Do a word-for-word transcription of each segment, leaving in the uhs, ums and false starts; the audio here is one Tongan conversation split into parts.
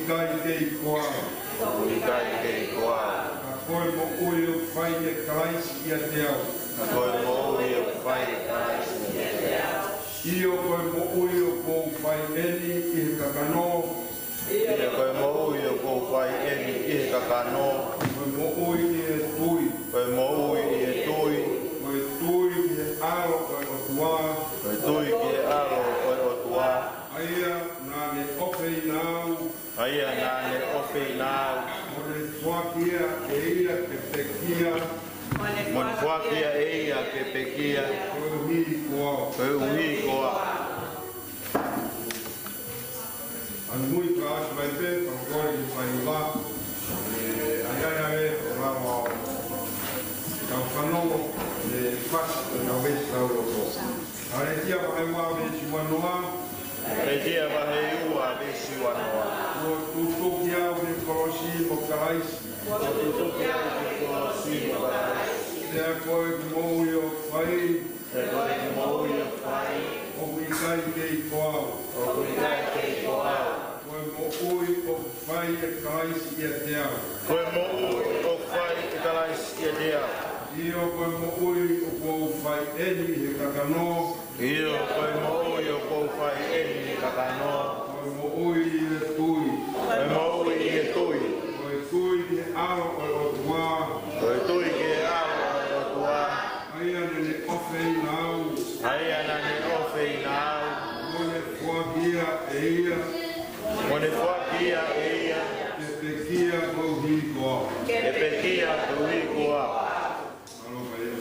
ʻIkai kei ko au. ʻOku ʻikai kei ko au. Ka ko e moʻui ʻoku fai ʻe Kalaisi ʻiate au. Ka ko e moʻui ʻoku fai ʻe Kalaisi ʻiate au. ʻIo, ko e moʻui ʻoku ou fai eni ʻi he kakano. ʻIo, ko e moʻui ʻoku ou fai eni ʻi he kakano. Ko e moʻui ʻi he tui. Ko e moʻui ʻi he tui. Ko e tui ki he ʻAlo ʻo e ʻOtua. Ko e tui ki he ʻAlo ʻo e ʻOtua. ʻA ia naʻa ne ʻofeina au. ʻA ia naʻa ne ʻofeina au. Mo ne foaki ia ʻe ia ke pekia. Mo ne foaki ia ʻe ia ke pekia. Koeʻuhi ko au. Koeʻuhi ko au. ʻAi mui ka ʻasi mai pē, ka kole ki fai ua. ʻE, ʻai ʻai ʻai, ʻo lava ʻo tau fanongo, ʻe, fasi, ʻe, ʻa veesi tau loto. ʻAletia vahe ua veesi uanoa. ʻAletia vahe ua veesi uanoa. Kuo tutuki au ki he kolosi mo Kalaisi. Kuo tutuki au ki he kolosi mo Kalaisi. Pea ko e moʻui ʻoku fai. Pea ko e moʻui ʻoku fai. ʻOku ʻikai kei ko au. ʻOku ʻikai kei ko au. Ko e moʻui ʻoku fai ʻe Kalaisi ʻiate au. Ko e moʻui ʻoku fai ʻe Kalaisi ʻiate au. ʻIo, ko e moʻui ʻoku ou fai eni ʻi he kakano. ʻIo, ko e moʻui ʻoku ou fai eni ʻi he kakano. Ko e moʻui ʻi he tui. Ko e moʻui ʻi he tui. Ko e tui ki he ʻAlo ʻo e ʻOtua. Ko e tui ki he ʻAlo ʻo e ʻOtua. ʻA ia naʻa ne ʻofeina au. ʻA ia naʻa ne ʻofeina au. Mo ne foaki ia ʻe ia. Mo ne foaki ia ʻe ia. Ke pekia koeʻuhi ko au. Ke pekia koeʻuhi ko au. Mālō, Paia.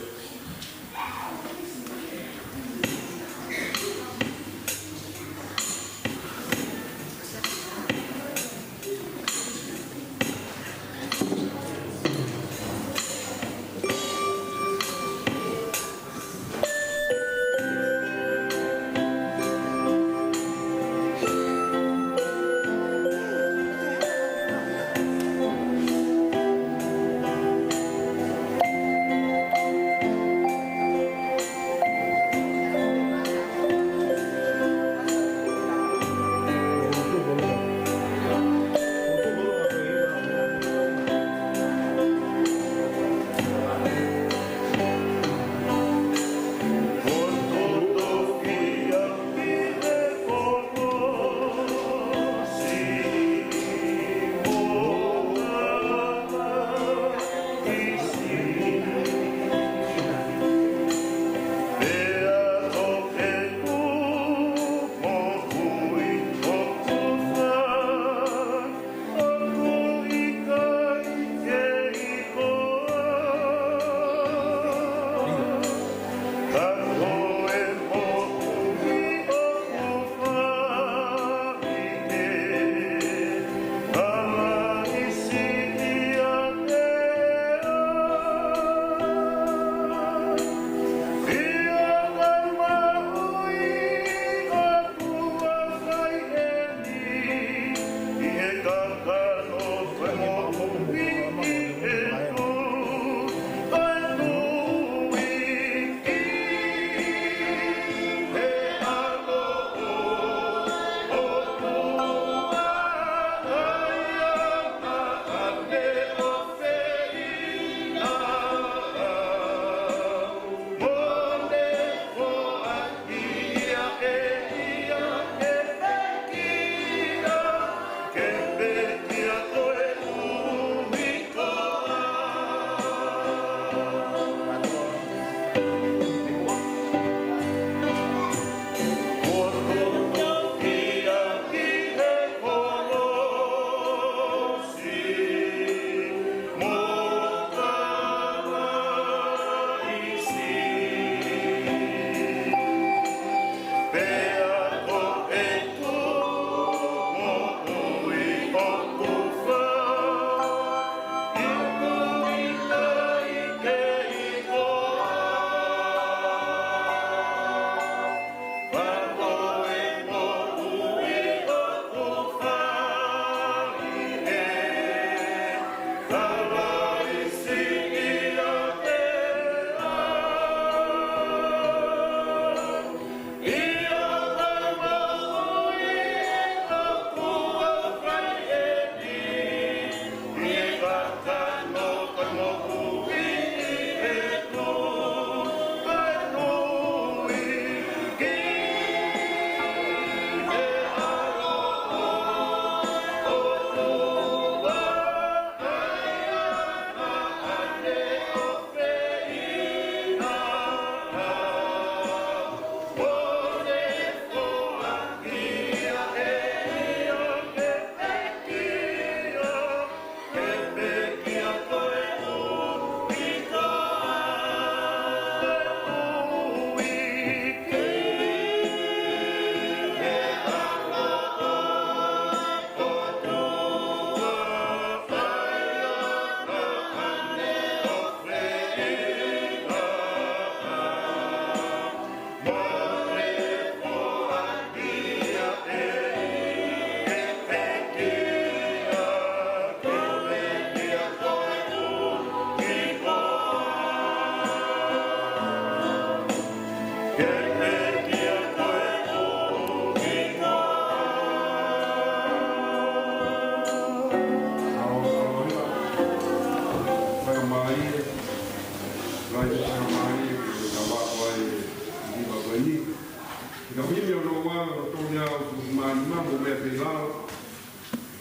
Pea pē lalo,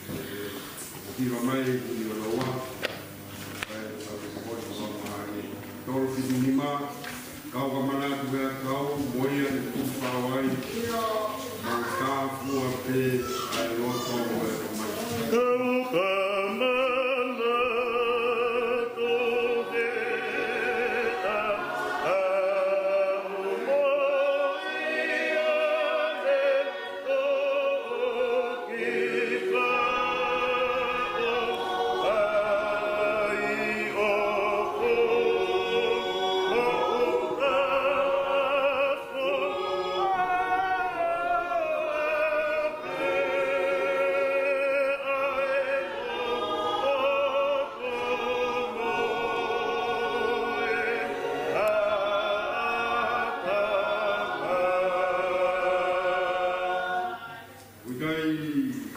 ʻoku ʻilo mai, ʻoku ʻilo ua. Pea ʻoku ʻilo mai, tolu fitu nima, kau ka manatu pea kau, mo ia ʻe tuku fakahā ai. Mo ka fua pē, ʻa e loto mo e kamai. Kau ka manatu pea kau, mo ia ʻe ʻOku ʻikai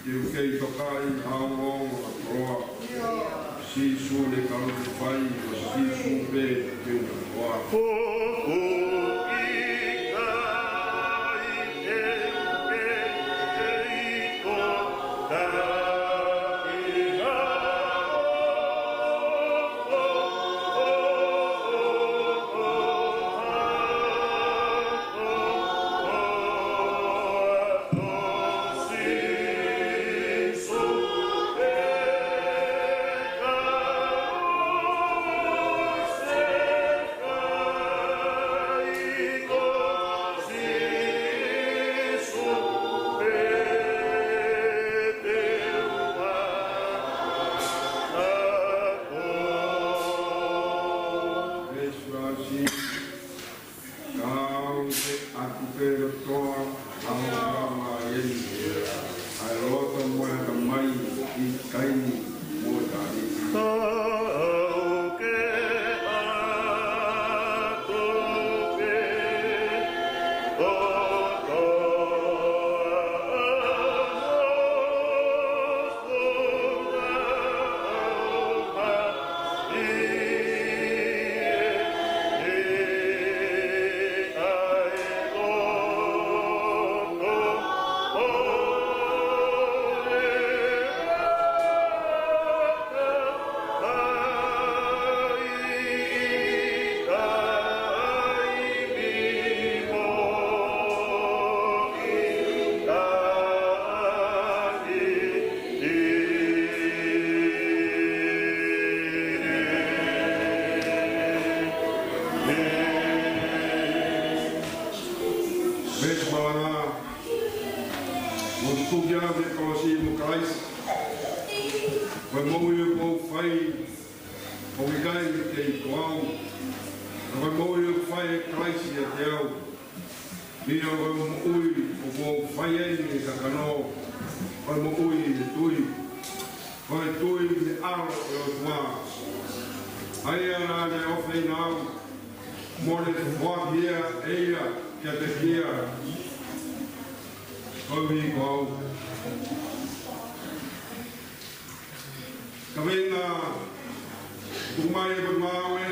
te u kei tokaʻi ʻa e ongoongo ʻa e koloa. Sīsū ne kalo te fai, ko Sīsū pē te u toa. Kau te ʻatu pē loto au, ʻa e ʻOtua ʻeni, ʻa e loto mo e kamai, ʻi Kaini mo Tāviti. Kau ke ʻatu pē loto au, Veesi malanga, mo tuku au ki he kolosi mo Kalaisi. Ko e moʻui ʻoku ou fai, ʻoku ʻikai ke ʻi au, ka ko e moʻui ʻoku fai ʻe Kalaisi ʻiate au. Pea ko e moʻui ʻoku ou fai ʻeni ʻi he kakano, ko e moʻui ʻi he tui, ko e tui ki he ʻAlo ʻo e ʻOtua, ʻa ia naʻa ne ʻofeina au, mo ne foaki ia ʻe ia kiate kia. Ko au. Kaveinga, tuku mai e Potungāue,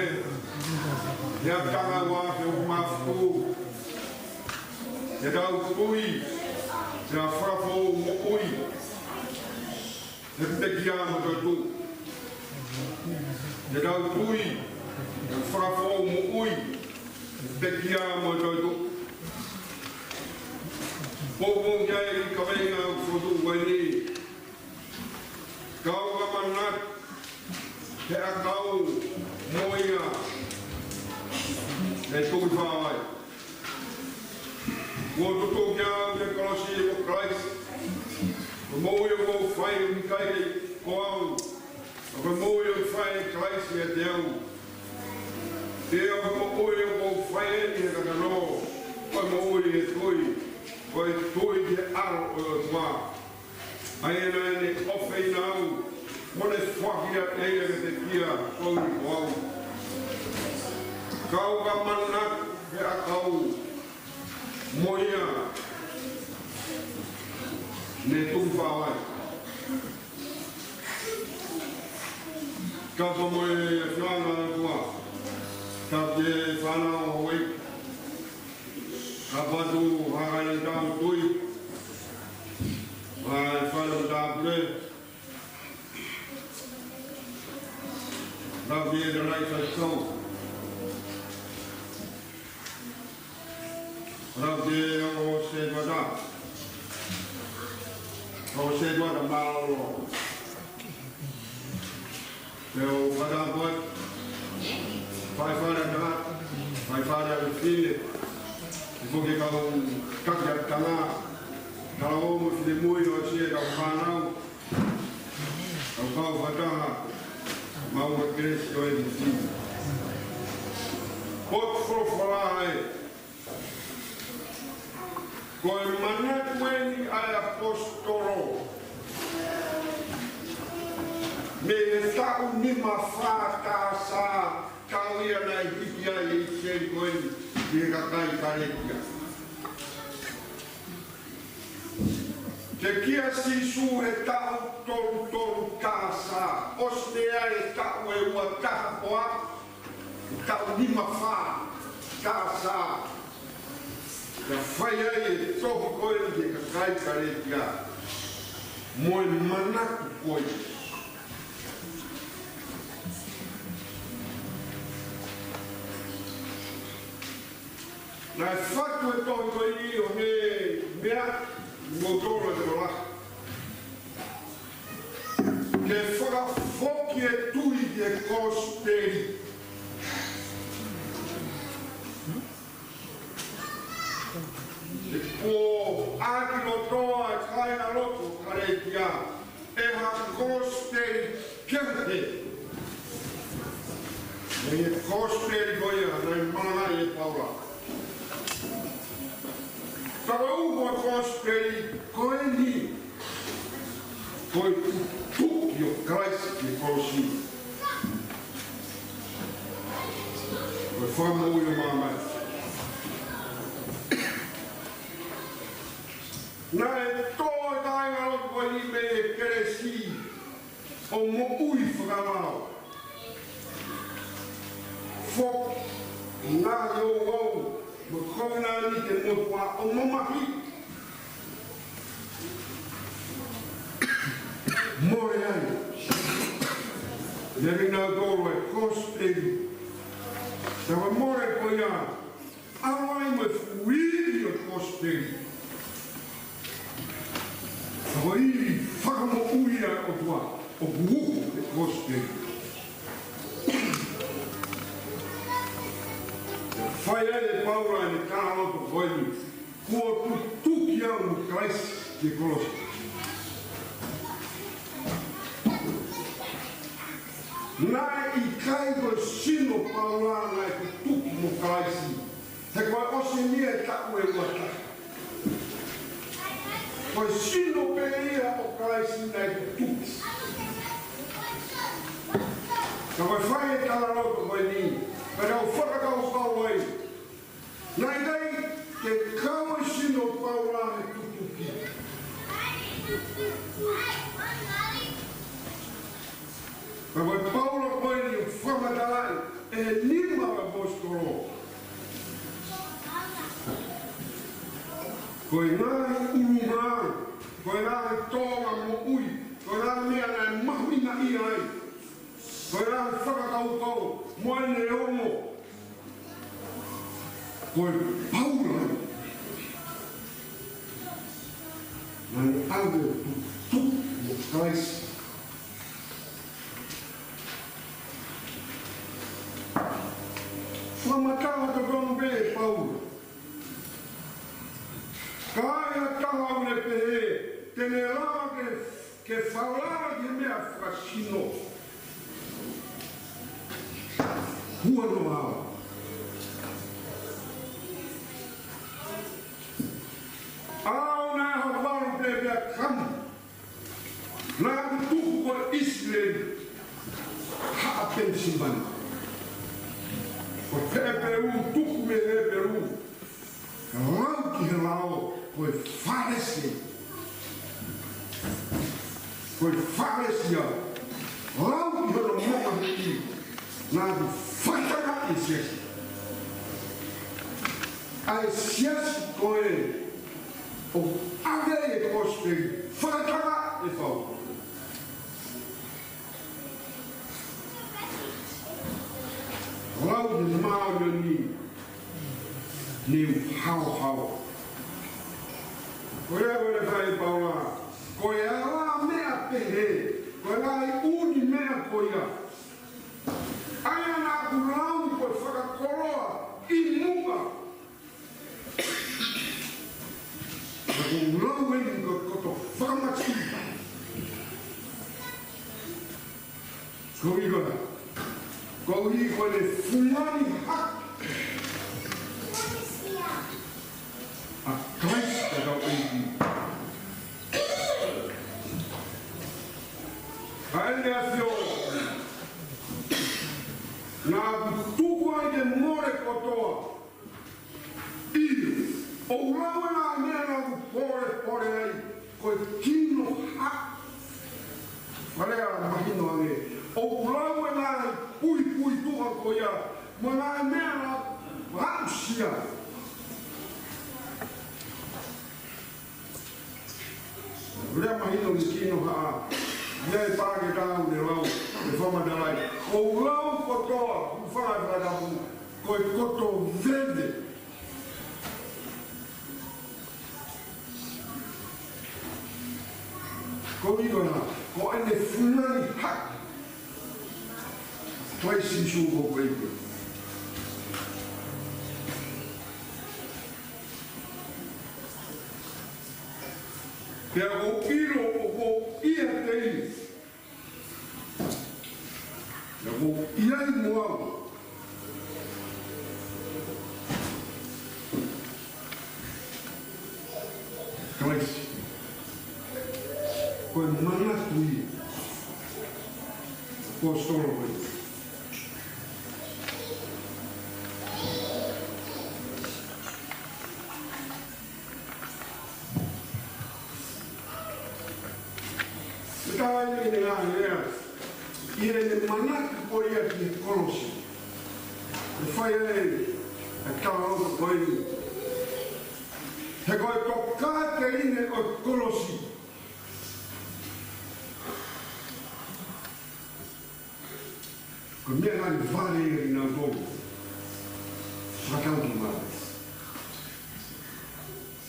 he ʻaho taha ua afe uofulu mā fitu, ke tau tui, ke fakafou moʻui, he pekia mo e toetuʻu. Ke tau tui, ke fakafou moʻui, he pekia mo e toetuʻu. Poupou ki ai e kaveinga ʻoku fokotuʻu ko eni. Kau ka manatu pea kau, mo ia ʻe tuku fakahā ai. Kuo tutuki au ki he kolosi ʻo Kalaisi. Ko e moʻui ʻoku ou fai ʻoku ʻikai ko au, ka ko e moʻui ʻoku fai ʻe Kalaisi ʻiate au. Pea ko e moʻui ʻoku ou fai ʻeni ʻi he kakano, ko e moʻui ʻi he tui, ko e tui ki he ʻAlo ʻo e ʻOtua, ʻa ia naʻa ne ʻofeina au, mo ne foaki ia ʻe ia kiate kia, ko au. Kau ka manatu pea kau, mo ia ʻe tuku fakahā ai. Kau pē mo e fānau ʻa e ʻOtua, kau ki he fānau ʻo Hawaii, kau atu ʻo hanga ʻi heʻetau tui, ʻa Love the Israelites are so. Love the Osebada. Osebada Maolo. Te u fakapot. Faifale ʻa e tangata, faifale ʻa e fefine. Te u foki kau kaki ʻa e tangata. Kau mo e finemui ʻo e kau fānau. Kau kau fakataha, mau ma kelesi ʻo e fefine. Potu folofola ē. Ko e manatu eni ʻa e ʻaposetolo. Mei he taʻu nima fā taʻu sā, taʻu ia naʻe hiki ai e ʻipiseli ko eni ki he kakai Kalētia. Teʻeki ai Sīsū he taʻu tolu tolu taʻu sā. ʻOsi pē ai e taʻu ʻe ua taha ko ā, taʻu nima fā taʻu sā. Naʻe fai ai e tohi ko eni ki he kakai Kalētia. Mo e manatu ko ē. Naʻe fatu e tohi ko eni ʻo ne meʻa mo tolo e tola. Ke fakafoki e tui ki he kosipeli. He kuo ʻākilotoa e kāingalotu Kalētia ʻe ha kosipeli kehekehe. Mei he kosipeli ko ia naʻe malangaʻi ʻe Paula. Ka ko e uho e kosipeli ko eni, ko e tutuki ʻo Kalaisi ki he kolosi. Ko e fakamoʻui ʻo māmani. Naʻe tō e kāingalotu ko eni mei he kelesi ʻo moʻui fakalao. Foki ngaahi ouau mo e kovinānite motuʻa ʻo mamahi. Mole ai. Lele nautolu e kosipeli. Naʻe mole ko ia. ʻAlu ai mo e fuʻu ivi ʻo e kosipeli. Ko e ivi fakamoʻui ʻa e ʻOtua ʻoku uho he kosipeli. Fai ai ʻe Paula ʻene kāingalotu ko eni, kuo tutuki au mo Kalaisi ki he kolosi. Naʻe ʻikai ko e sino ʻo Paula naʻe tutuki mo Kalaisi. He kuo ʻosi eni e taʻu ʻe ua taha. Ko e sino pē ia ʻo Kalaisi naʻe tutuki. Ka ko e fai e kāingalotu ko eni, ka tau fakakaukau ai. Naʻe ʻikai ke kau e sino ʻo Paula he tutuki. Ka ko e Paula ko eni ʻoku fakamatalaʻi ʻe he nima ʻo e ʻaposetolo. Ko e ngaahi ʻulungaanga, ko e ngaahi tōʻonga moʻui, ko e ngaahi meʻa naʻe mahuʻingaʻia ai. Ko e ngaahi fakakaukau mo ʻene ongo. Ko e Paula naʻe ʻalu ʻo tutuki mo Kalaisi. Fakamatala totonu pē ʻe Paula. Ka ai ha taha ʻoku ne pehē te ne lava ke, ke falala ki he meʻa fakasino, huanoa au. Au naʻe havalu pē meʻa kamu. Naʻa ku tuku ko ʻIsileli, haʻa Penisilivēnia. Ko Hepelū, tuku mei Hepelū. Ka lau ki he lao, ko e Fālesi. Ko e Fālesi au. Lau ki hono moʻui. Naʻa ku fakatanga e siasi. ʻA e siasi ko ē ʻoku ʻave e kosipeli, fakatanga ʻe Paula. māʻoniʻoni, ne u haohaoa. Ko ia ko ē naʻe fai ʻe Paula, ko e ala meʻa pehē, ko e ngaahi ʻū meʻa ko ia, ʻa ia naʻa ku lau ko e fakakoloa ʻi muʻa. Naʻa ku lau eni ko e koto fakamasiva. Ko ia, ko ia ko ʻene fungani hake ʻa Kalaisi ko e kau ʻEiki. ʻA ʻene ʻafio, naʻa ku tuku ai ke mole kotoa. ʻIo, ʻoku ou lau ʻa e ngaahi meʻa naʻa ku pōlepole ai, ko e kino hake. Fale a mahino ange, ʻoku ou lau ʻa e ngaahi puipuituʻa ko ia, mo e ngaahi meʻa naʻa ku aʻusia. Lea mahino ni kino hake, lea ʻe pā ke tau ne lau, ʻe fakamatalaʻi. ʻOku ou lau kotoa, ʻoku fai fakatapu, ko e koto veve. Ko ia, ko ʻene fungani hake. Kalaisi Sīsū ko e ʻEiki. Pea ʻoku ou ʻilo ʻoku ʻiate ia. Pea ʻoku ʻi ai mo au. Kalaisi. Ko e manatu ia. Ko e ʻaposetolo ko ē. Ko e taha eni ʻene ngaahi lea, ʻi heʻene manatu ko ia ki he kolosi. ʻE fai ai ʻa e talaloto ko eni. He ko e tokāteline ʻo e kolosi, ko e meʻa naʻe vale ʻe kinautolu. Fakatau ki mate.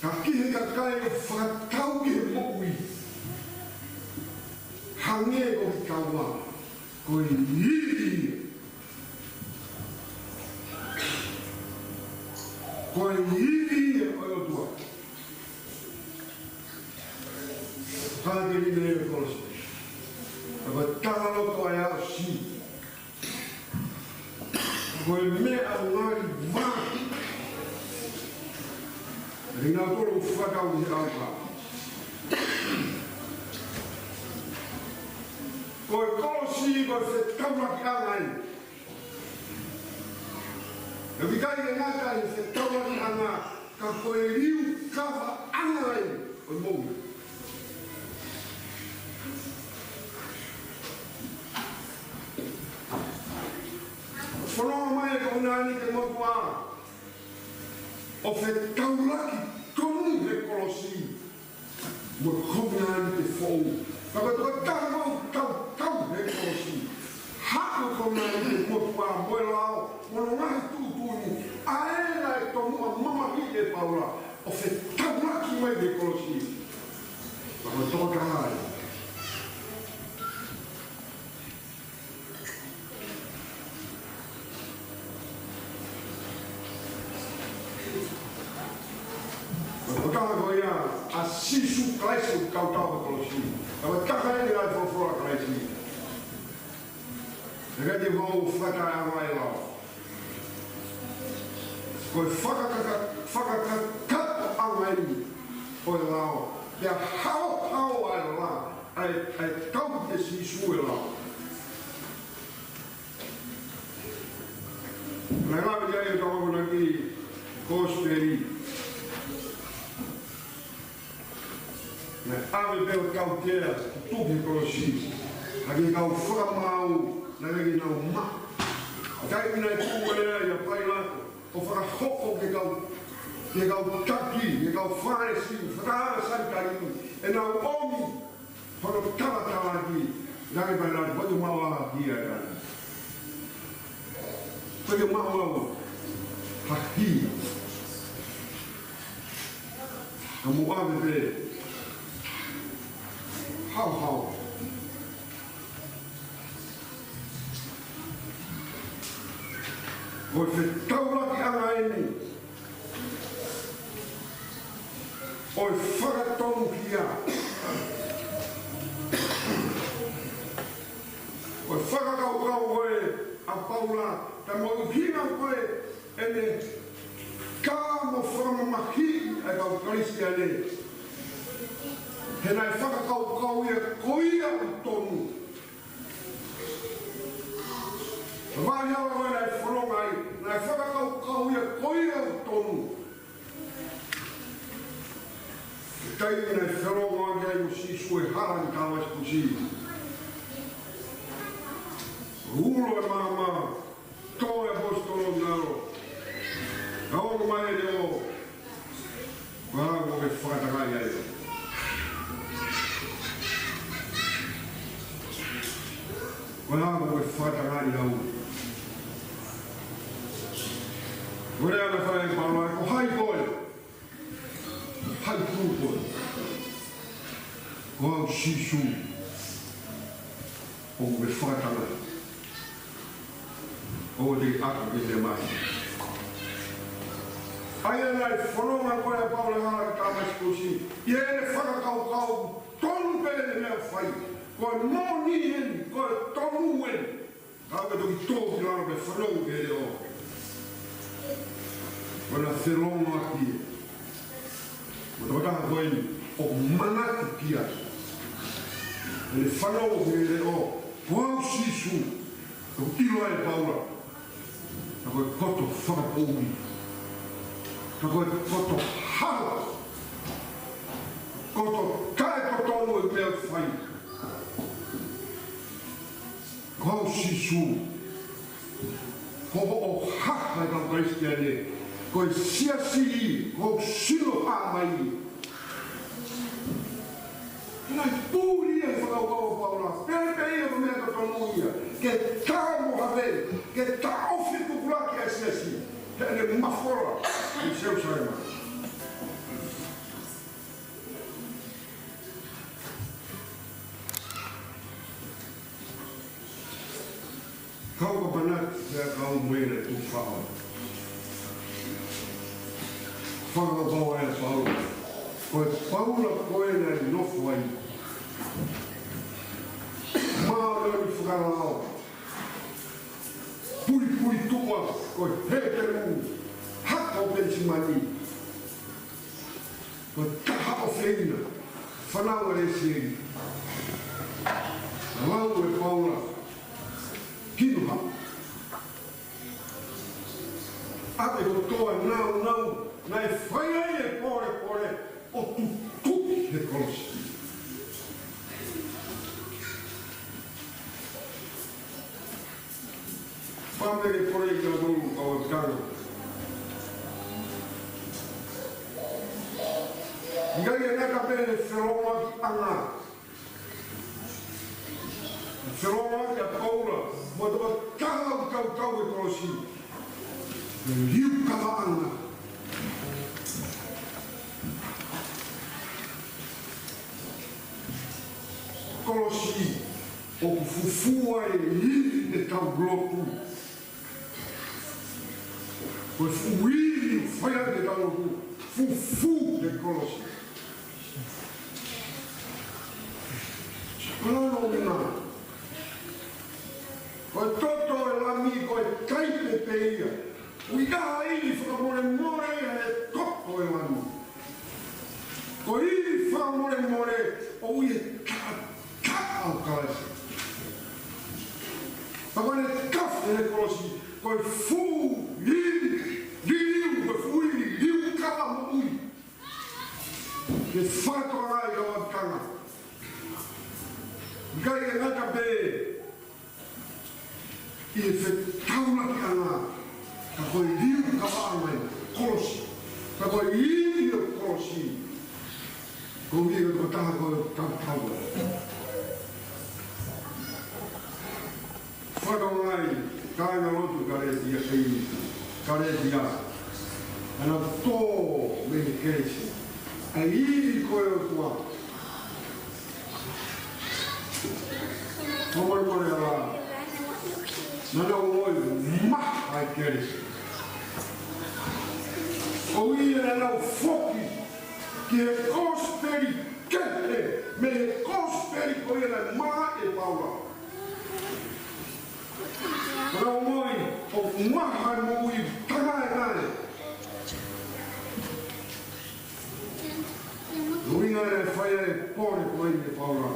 Ka ki he kakai ʻoku fakatau ki he moʻui, hangē ko kitaua, ko e ivi ia. Ko e ivi ia ʻo e ʻOtua. Tokāteline ʻo e kolosi. Ka ko e talaloto ʻa e aʻusia, ko e meʻa ngali vā. Ringa tolo fakau ni au ka. Ko e kolosi ko e fetaulaki ʻanga ē. Naʻe ʻikai ke ngata he fetaulaki ʻanga, ka ko e liukava ʻanga ē ʻo e moʻui. Fononga mai e kovinānite motuʻa ʻo fetaulaki tonu he kolosi mo e kovinānite foʻou. Ka ko e tokotaha ʻoku tautau he kolosi, haʻu e kovinānite motuʻa mo e lao, mo hono ngaahi tuʻutuʻuni, ʻa ē naʻe tomuʻa mamahiʻi ʻe Paula, ʻo fetaulaki mai he kolosi. Ka ko e tokotaha ē. Ko e tokotaha ko ia ʻa Sīsū Kalaisi ʻoku tautau he kolosi. Ko e tokotaha eni ʻa e folofola ʻa Kalaisi. Naʻe ʻikai te u fakataʻeʻaonga e lao. Ko e fakakaka-, fakakakato ʻanga eni ʻo e lao. Pea haohaoa e lao, ʻa e, ʻa e tauhi ʻe Sīsū e lao. Naʻe lave ki ai ʻetau akonaki Kosipeli. Naʻe ʻave pē ʻo tautea, tutuki he kolosi. Hangē ko e kau fakamaau, naʻe ʻikai ke nau maʻu. Taimi naʻe tuʻu ai ʻa Pailato ʻo fakahoko ki he kau, ki he kau taki, ki he kau Fālesi, fakahanga Sanihētini, ʻenau ʻomi hono talatalaki, naʻe ʻikai ke nau maʻu ha kiʻi ʻaonga. Pea ke maʻu au ha hia. Ka mou ʻave pē haohaoa. Ko e fetaulakiʻanga eni ʻo e fakatonuhia. Ko e fakakaukau ko ē ʻa Paula, ka mo e ʻuhinga ko ē ʻene kau mo fakamamahiʻi ʻa e kau Kalisitiane. He naʻe fakakaukau ia ko ia ʻoku tonu. Vahe hala ko ē naʻe fononga ai, naʻe fakakaukau ia ko ia ʻoku tonu. Taimi naʻe felōngoaki ai mo Sīsū he hala ʻi Tāmasikusi. Ulo e maama, tō e ʻaposetolo ʻi lalo. Ka ʻomai e leʻo, ko e hā ʻoku ke fakatangaʻi ai? Ko e hā ʻoku ke fakatangaʻi au? Ko e lea naʻe fai ʻe Paula, ko hai koe? Hai koe? Ko au Sīsū ʻoku ke fakatangaʻi. ʻOku te ʻalu ki he mamahi. ʻA ia naʻe fononga ko ē ʻa Paula he hala ʻi Tāmasikusi, ʻi heʻene fakakaukau tonu pē ʻene meʻa ʻoku fai. Ko e moʻoni eni, ko e tonu eni. Ka ʻoku toki tō ki lalo pea fanongo ki he leʻo. Ko ʻena felōngoaki ia. Mo e tokotaha ko eni ʻoku manatu ki ai. ʻEne fanongo ki he leʻo, ko au Sīsū, ʻoku ʻilo ai ʻe Paula. Ka ko e koto fakapoʻuli. Ka ko e koto hala. Koto taʻetotonu e meʻa ʻoku fai. Ko au Sīsū, ko hoʻo hā ʻa e kau Kalisitiane, ko e siasi, ko hoʻo sino hā mai. Naʻe puli ia he fakakaukau ʻa Paula, pehē pē ia ko e meʻa totonu ia, ke tau mo havē, ke taʻofi tupulaki ʻa e siasi, heʻene mafola ʻi Selusalema. Kau kapanati pea kau mele tu fao. Fakakaukau ʻa Paula. Ko e Paula ko ē naʻe nofo ai. Māʻoniʻoni fakalao. Puipui tuʻa ko e Hepelū. Hako Penisimani. Ko e taha ʻofeina, fānau ʻa Lesieli. Lau ʻe Paula, kinoha. ʻA e kotoa nāunau, naʻe fai ai e polepole, ʻo tutuki he kolosi. Fāmili pole i ka tolu kau tano. ʻIkai ke ngata pē he felōngoakiʻanga. Felōngoaki ʻa Paula, mo e tokotaha ʻoku tautau he kolosi. Liukavaʻanga. Kolosi, ʻoku fufū ai e ivi ʻetau lotu. Ko e fuʻu ivi ʻoku fai ai ʻetau lotu, fufū he kolosi. Ko hono ʻuhinga, ko e toto e lami, ko e kai pē ia. ʻOku ʻi ai ha ivi fakamolemole ia he toto e lami. Ko e ivi fakamolemole ʻoku ʻi he taʻataʻa ʻo Kalaisi. Ka ko ʻene tafe he kolosi, ko e fuʻu ivi liliu, ko e fuʻu ivi liukava moʻui. Ke fakatokangaʻi ʻa e ʻapiako. ʻIkai ke ngata pē ʻi he fetaulakiʻanga, ka ko e liukavaʻanga ʻo e kolosi. Ka ko e ivi ʻo e kolosi. Ko ia ko e taha ko e tautau. Fakatokangaʻi, Kāingalotu Kalētia, ʻEkalesia Kalētia. Naʻa nau tō mei he kelesi ʻa e ivi ko e ʻOtua. Ko e molemole ʻa e ʻOtua. Naʻa nau ʻiloʻi maha e kelesi. ʻOku ʻi ai, naʻa nau foki ki he kosipeli kehe mei he kosipeli ko ia naʻe maʻu ʻe Paula. Naʻa nau ʻiloʻi ʻoku maha e moʻui taʻengata. Ko e ʻuhinga ia naʻe fai ai e pole ko eni ʻe Paula.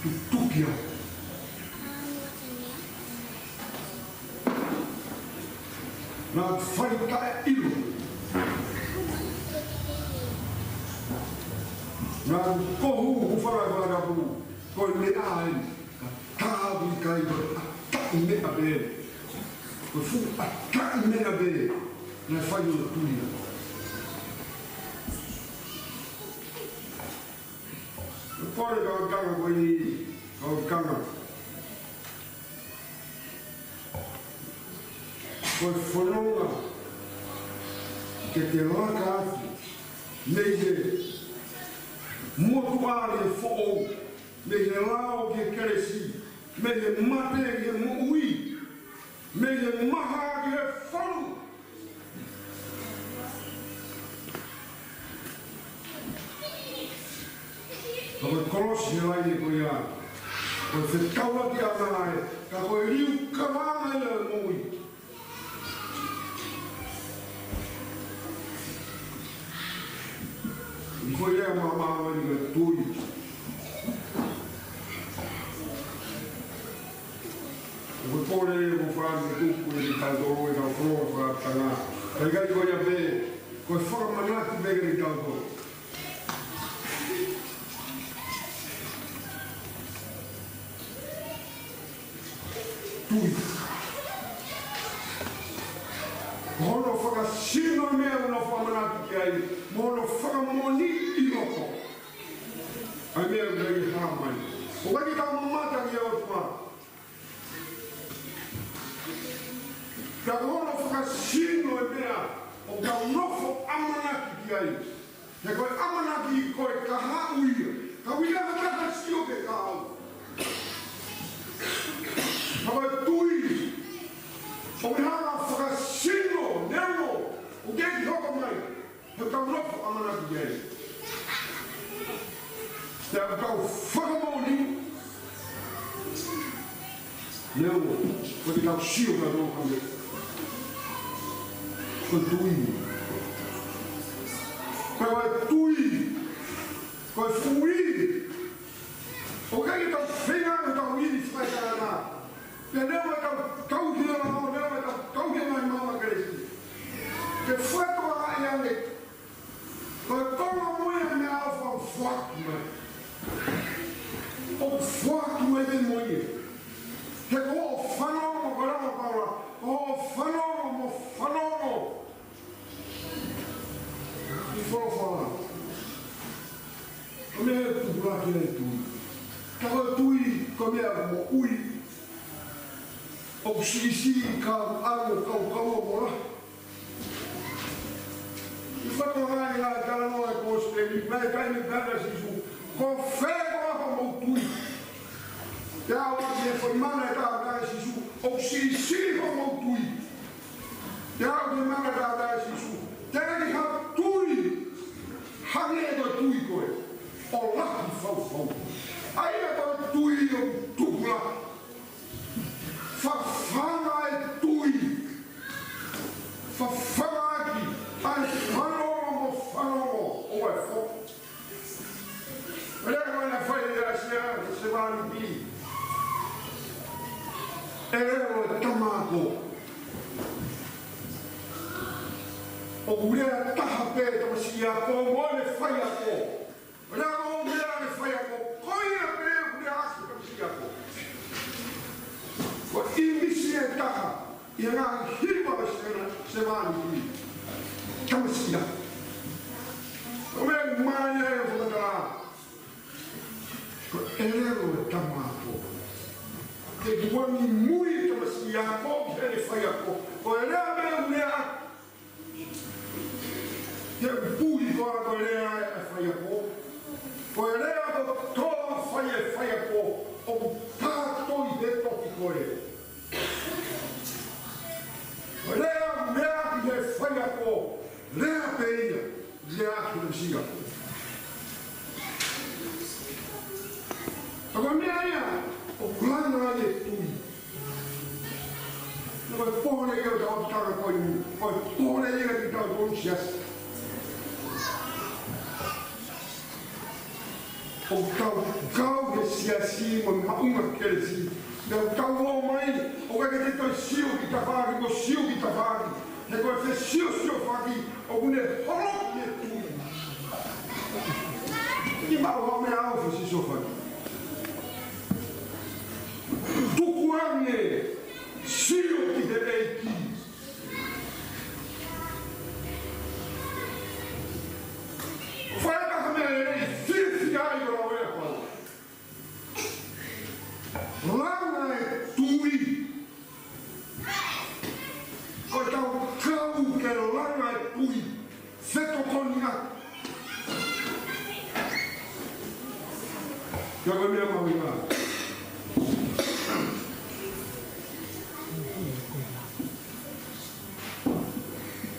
Tutuki au. Naʻa ku fai taʻeʻilo. Naʻa ku kohu ʻi he fale fakatapu. Ko e meʻa eni, ka tau ʻikai ko e ʻataʻi meʻa pē. Ko e fuʻu ʻataʻi meʻa pē naʻe fai ʻo tuina. Ko e kole ka u kanga ko eni, ka u kanga. Ko e fononga ke te laka atu mei he motuʻa ki he foʻou, mei he lao ki he kelesi, mei he mate ki he moʻui, mei he maha ki he fonu. Ka ko e kolosi he laine ko ia, ko e fetaulaki ʻa e ngaahi, ka ko e liukavanga ia ʻo e moʻui. ʻI ko ia ma ma ma ni ka tui. Ko e pole ʻoku fai ʻe he ʻOtua kiate kitautolu ʻi he kau folofola fakatanga. Ka ʻikai ko ia pē, ko e fakamanatu pē kiate kitautolu. Tui. Ko hono fakasino e meʻa ʻoku nau fakamanatu ki ai, mo hono fakamoʻoniʻi ʻi loto ʻa e meʻa ʻoku nau hā mai. ʻOku ʻikai ke tau mamata ki he ʻOtua. Ka ko hono fakasino e meʻa ʻoku tau nofo ʻamanaki ki ai. He ko e ʻamanaki ko e kahaʻu ia. Ka ʻoku ʻikai ke tau sio ki he kahaʻu. Ka ko e tui, ʻoku ne hanga ʻo fakasino, neongo ʻoku ʻikai ke hoko mai. He ʻoku tau nofo ʻamanaki ki ai. Pea ʻoku tau fakamoʻoni. Neongo ʻoku ʻikai ke tau sio ki he kahaʻu. Ko e tui. Ko e tui. Ko e fuʻu ivi. ʻOku ʻikai ke tau feinga ke tau ivi fakaetangata. Pea neongo ʻetau kau ki he lao, neongo ʻetau kau ki he ngaahi maama kelesi. Ke fakatokangaʻi ange. Ko e konga mo ia e meʻa ʻoku foaki mai. ʻOku foaki mai pē mo ia. He ko hoʻo fanongo, ko e lea ʻa Paula, ko hoʻo fanongo mo fanongo ʻi he folofola. Ko e meʻa ʻoku tupulaki ai e tui. Ka ko e tui, ko e meʻa moʻui. ʻOku siʻisiʻi kau ʻalu, kau kau ʻo mola. ʻI he fatongia ʻa e talanoa ʻo e kosipeli, naʻe ʻikai ke pehē ʻe Sīsū, ko fē koā homou tui? Pea ʻoku ʻi he foʻi mana ʻe taha ʻa Sīsū, ʻoku siʻisiʻi homou tui. Pea ʻoku ʻi he mana ʻe taha ʻa Sīsū, teʻeki ha tui hangē ko e tui ko ē, ʻo lahi faufau. ʻA ia ko e tui ʻoku tupulaki. Fafanga e tui. Fafanga ʻaki ʻa e fanongo mo fanongo ʻo e fo. Lea ko ē naʻe fai ʻe ʻAisea, ʻe Sevāniti. ʻElelo e tama ako. ʻOku lea taha pē e tamasiʻi ako mo ʻene faiako. Lea ko ē ʻoku lea ʻa e faiako, ko ia pē ʻoku lea ʻaki e tamasiʻi ako. Ko e ʻīmisi ʻe taha ʻi he ngaahi hiva ʻo e Sevāniti. Tamasiʻi ako. Ko e meʻa ʻoku mālie ai e fakamatala. Ko e ʻelelo e tama ako. Tukuange mui tamasiʻi ako ki heʻene faiako. Ko e lea pē ʻoku lea. Ke puli ko ā ko e lea ʻa e faiako. Ko e lea kotoa ʻoku fai ʻe he faiako ʻoku kātoi he tohi ko ē. Ko e lea ʻoku lea ki he faiako, lea pē ia. Lea ʻa e Kalaisi ia. Ka ko e meʻa ia ʻoku langa ai e tui. Ko e pole ia ʻo e tau kau ko eni, ko e pole ia ʻo e tau kau siasi. ʻOku tau kau he siasi mo e maʻunga kelesi. Naʻa tau ō mai, ʻoku ʻikai ke te toe sio ki tafaʻaki, mo sio ki tafaʻaki. He ko e fesiosiofaki ʻoku ne holoki e tui. Kimaua ha meʻa ʻo e fesiosiofaki. Tukuange sio ki he ʻEiki. Fai ha meʻa lelei, fiefia ai ko e lau ʻa Paula. Langa e tui. Ko e tau kau ke langa e tui. Fetokoniʻaki. Ka ko e meʻa mahuʻinga.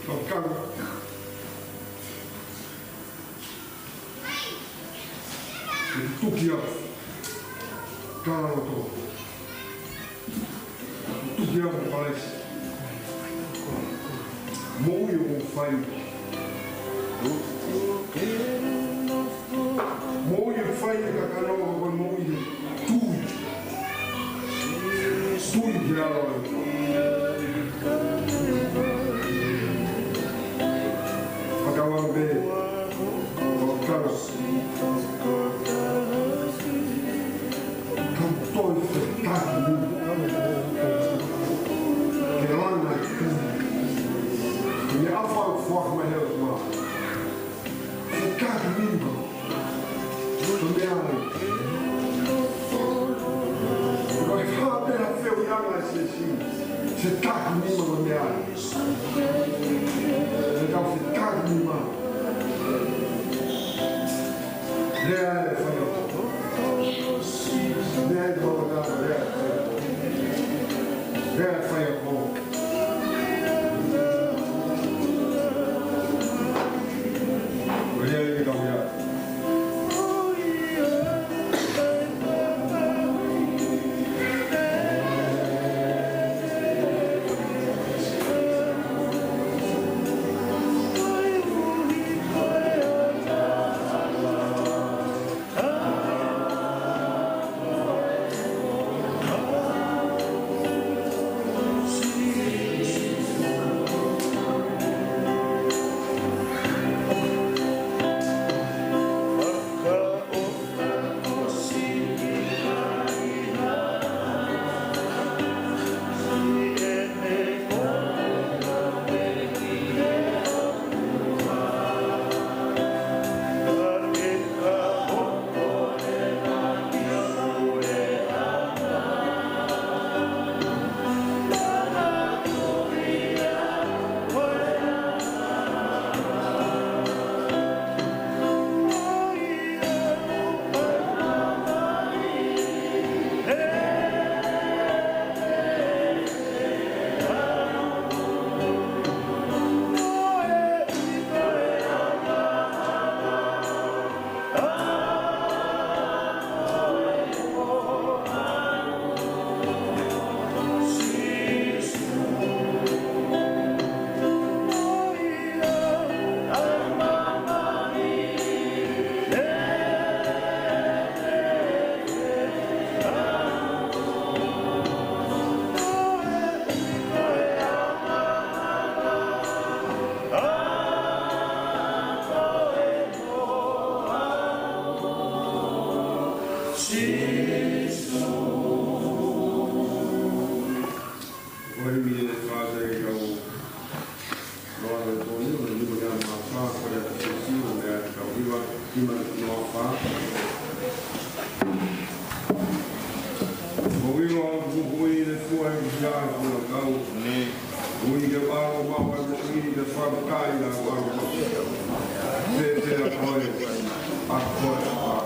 Tau kau. Tuki au. Kala loto. Tuki au mo Kalaisi. Moʻui ʻoku fai. Moʻui ʻoku fai ʻe he kakano, ko e moʻui he tui. Tui ki he ʻAlo. Fakavave. Fakavave. Tau toe fetakinima. Ke langa e tui. Ke ne afa fua mai he ua. Fetakinima. Ko e meʻa ai. Ko e hā pē ha fehuʻi ʻa e siasi. Fetakinima ko e meʻa ai. Ke tau fetakinima. Lea e faiako. Lea e faiako. Lea e faiako. Lea e faiako. Lea e faiako. Ko e himi ʻe fā ʻe kau noa noa tō ni, ʻo nima ni a mā fā, ko e atu sesi, ʻo mea atu kau hiva, himi noa fā. Ko e hiva, Ia, ʻoku na kau. Ui ke ʻalu mai, ui ke fakakai na ʻalu mai. Te te a koe, a koe, a.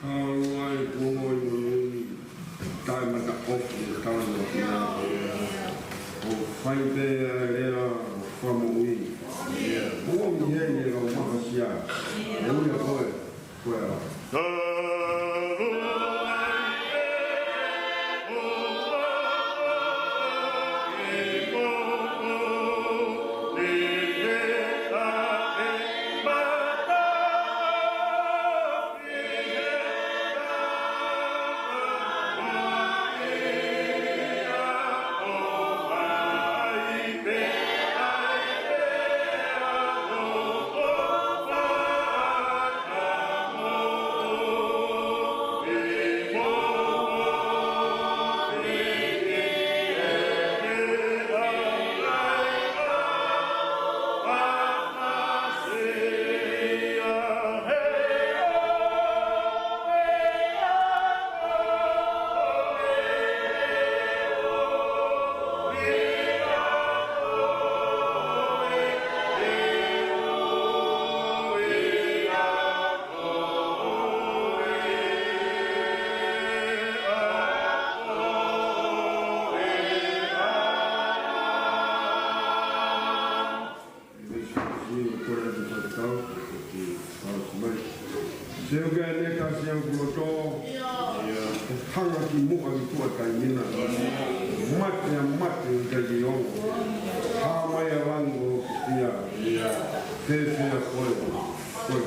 Kau ai kuo moʻui moʻui, taʻe mata kofi, kau ai ʻo fai pē ʻa e lea ʻo e fakamoʻui. ʻOku ʻi heni ʻa e kau mafasia. ʻE ui ʻa koe, koe ʻa. Sio ko e atu fatakau, ko e ki tau si mai. Sio ke ne ka sio kuo tō. Hanga ki muʻa ki tuʻa taimina. Mate a mate ʻi kai ki ongo. Hā mai a lango ki ia. Fēfē a koe. Koe.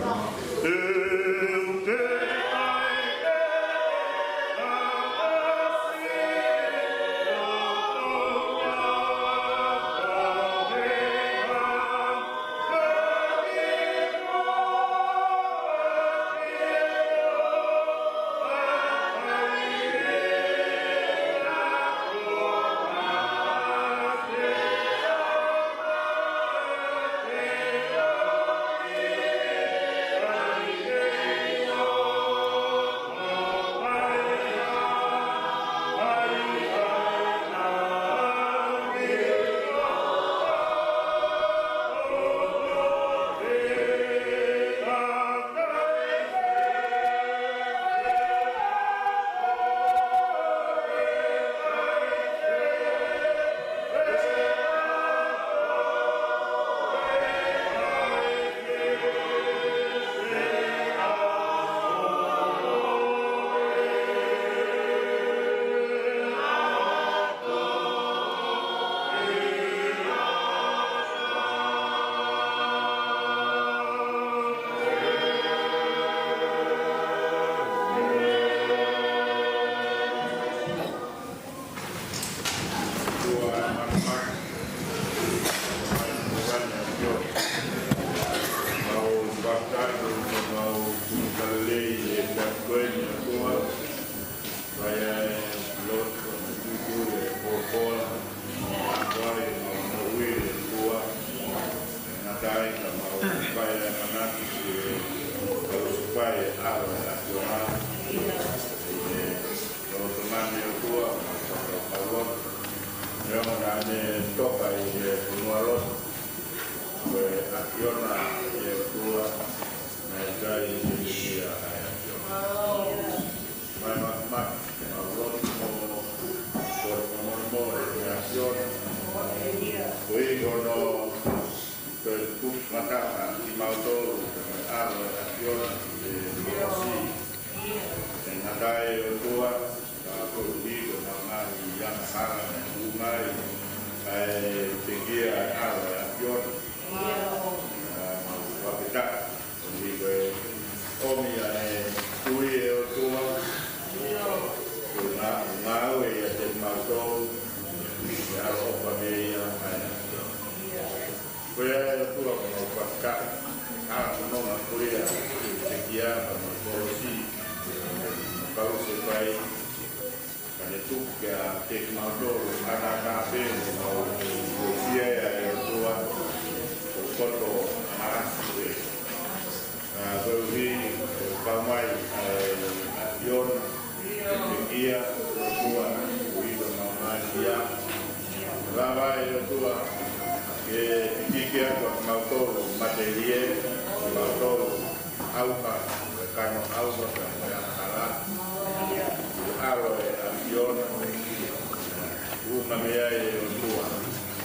ʻo tō mai ʻOtua, ʻo fakapapau. Neongo naʻa ne toka ʻi he fonua lotu, ko e ʻAfiona ʻa e ʻOtua, naʻe ʻikai ke hiki ia ʻa e ʻAfiona. ʻAfiona, ʻe ʻosi. ʻE ngata ʻe ʻOtua, ka ko e ʻuhi ko e ngaahi angahala naʻe hū mai, ʻa e pekia ʻa e ʻAlo ʻo e ʻAfiona. ʻA, mau fakafetaʻi, koeʻuhi ko e ʻomi ʻa e tui ʻe ʻOtua, ko e ngā-, ngāue ʻiate kimautolu, ʻe ʻaloʻofa mei ai ʻa e ʻAfiona. Ko ia ʻe ʻOtua ko ʻemau fakafetaʻi, ʻa e fononga ko ia ʻo e pekia, ʻa e kolosi, ʻa e kolosi pai, ka ne tuku kiate kimautolu, ʻa e tāpē, ʻo mau ʻosia ʻe ʻOtua, ko e poto ʻa e ʻasi pē. ʻA, koeʻuhi, ʻe kau mai, ʻa e ʻAfiona, ʻe pekia, ʻOtua, ʻuhi ko e mau mai ia. Lava ʻe ʻOtua, ke hiki atu ʻa kimautolu matelie, kimautolu ʻauha, ʻe kano ʻauha, ka mo e hala. ʻAlo ʻo e ʻAfiona, ʻuhinga mei ai ʻe ʻOtua,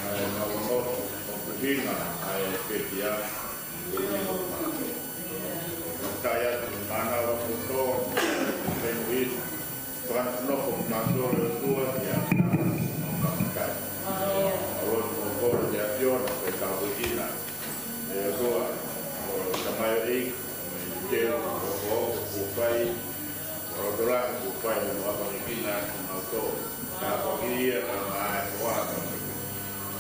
ʻa e mau ongoʻi, ʻoku ʻuhinga, ʻa e pekia, Fakafetaʻi atu ki he mānava kotoa, pea ʻuhi, fakanofo kimautolu ʻe ʻOtua, ʻi he ʻaho ni, mau fakafetaʻi. Mau lotu mo kole ki he ʻAfiona, ke tau ʻuhinga, ʻe ʻOtua, ʻo tamaioʻeiki, mo e teu, ʻo, ʻo, ʻo, kuo fai, ʻo, ʻo, ʻo, kuo fai, ʻo, ʻo, ʻo, ʻo, kimautolu. Ka ko ia ka mai ko ata.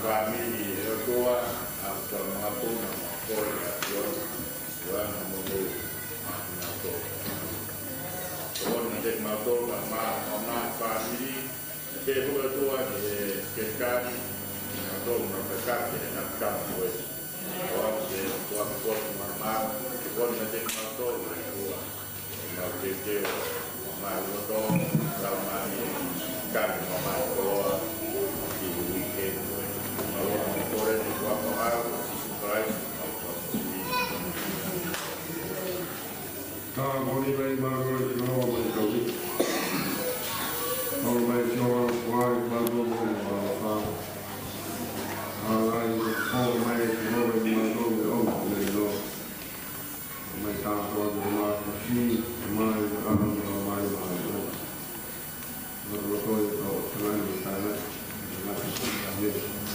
Fāmili ʻe ʻOtua, ʻa e tau makapuna, ko e ʻAfiona, ʻoua naʻa mo nui, ʻa e ʻAfiona. Ko e ʻoua naʻa te mau tō ka mā, ʻo mā fāmili, ʻe te ko ʻOtua, ʻe ke kani, ʻa tō na ka ka ke na ka mo e. ʻOua te ʻOtua ke ko ma mā, ko e ʻoua naʻa te mau tō, ʻOtua. Ka ko ni mai mālō e Sihova mai tau ni. Mālō mai Sihova, kuai mālō mo mālō. ʻAlai, ko mai Sihova mai tau ni, o mai lo. Mai tāpuaki, mai kusi, mai ʻaho, mai mālō. Mālō toi, tau, tau, tau, tau, tau,